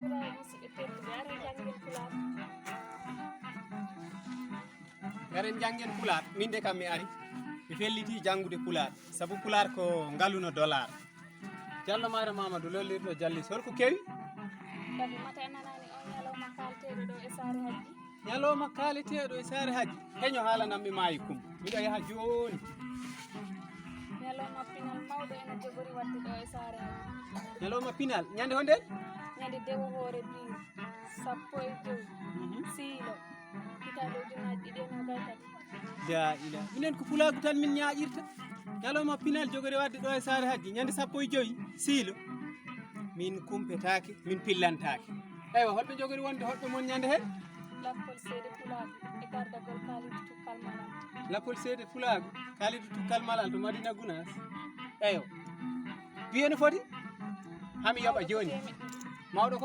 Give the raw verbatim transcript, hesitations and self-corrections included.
Musidɓe tedduɓe, aray janngen Pulaar. Ngaren janngen Pulaar. Min de kam mi ari. Mi felliti janngude Pulaar. Sabu Pulaar ko ngalu no dollar. Jallo Mayre Mamadou lollirɗo jalli sorko kewi. Sabu mata en nanaani on ñalawma kaalteeɗo ɗo e Saare Hajji. Ñalawma kaaleteeɗo e Saare Hajji. Heño haalanammi maayi kum. Miɗo yaha jooni. Ñalawma pinal mawɗo ene jogori waɗde ɗo e Saare Hajji. Ñalawma pinal. Ñande honde? Ñande dewo hoore biir. Sappo e jowi. Mhm. Siilo. Hitaande ujunnaaji ɗiɗi e noogay tati. La ila. Minen ko pulaagu tan min ñaaƴirta. Ñalawma pinal jogori waɗde ɗo e Saare Hajji. Ñande sappo e jowi. Siilo. Min kumpetaake, min pillantaake. Eywa, holɓe jogori wonde hoɗɓe mon ñande heen? Lappol seede pulaagu e gardagol Kaalidou Tukkal Malal. Lappol seede pulaagu, Kaalidou Tukkal Malal to Madina Gunaas. Eywa. Biye no foti? Hami yoɓa jooni. Mawɗo ko?